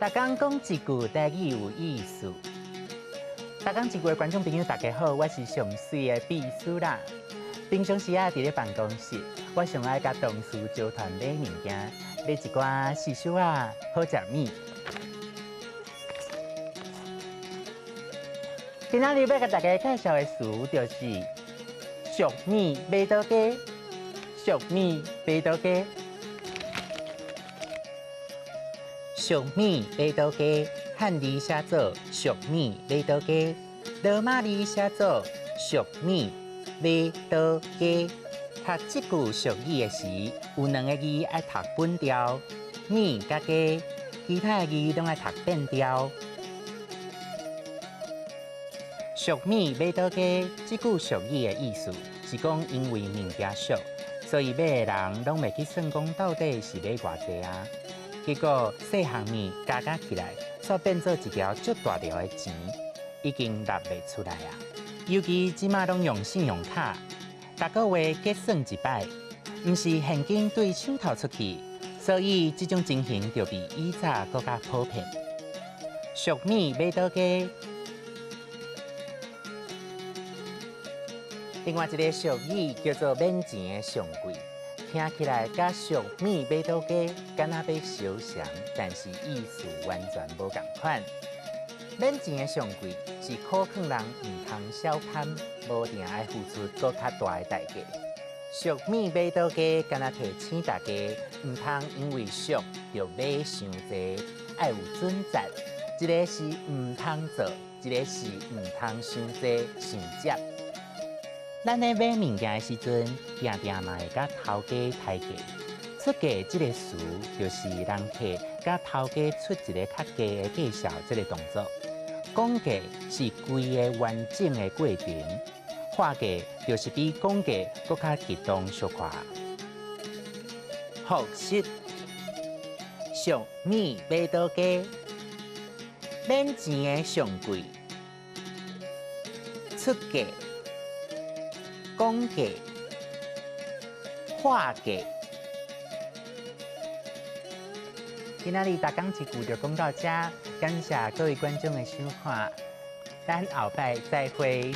逐工講一句台語有意思。逐工一句的觀眾朋友，大家好，我是上媠的秘書啦。平常時啊，佇咧辦公室，我上愛佮同事招團買物件，買一寡時蔬啊，好食物。今仔日欲共大家介紹的詞就是俗物買倒加，俗物買倒加。俗物買倒加，漢字寫做俗物買倒加，羅馬字寫做俗物買倒加。讀這句俗語的時，有兩个字愛讀本調，物佮加，其他的字攏愛讀變調。俗物買倒加，這句俗語的意思是講，因為物件俗，所以買的人攏袂去算講到底是買偌濟啊。結果細項物加加起來，煞變做一條足大條的錢，已經納袂出來啊！尤其這馬攏用信用卡，逐個月結算一擺，毋是現金對手頭出去，所以這種情形就比以早閣較普遍。俗物買倒加，另外一个俗語叫做免錢的上貴。聽起來佮俗物買倒加，敢若欲相像，但是意思完全無仝款。免錢的上貴是苦勸人毋通小貪，無定愛付出閣較大的代價。俗物買倒加，敢若提醒大家，毋通因為俗就買傷濟，愛有準則。一个是毋通做，一个是毋通傷濟傷接。咱咧買物件的時陣，定定嘛會佮頭家抬價。出價這个詞，就是人客佮頭家出一个較低的價數這个動作。講價是規个完整的過程，喊價就是比講價閣較激動小可。複習，俗物買倒加，免錢的上貴，出價。講價、喊價。今仔日逐工一句就講到遮，感謝各位觀眾的收看，咱後擺再會。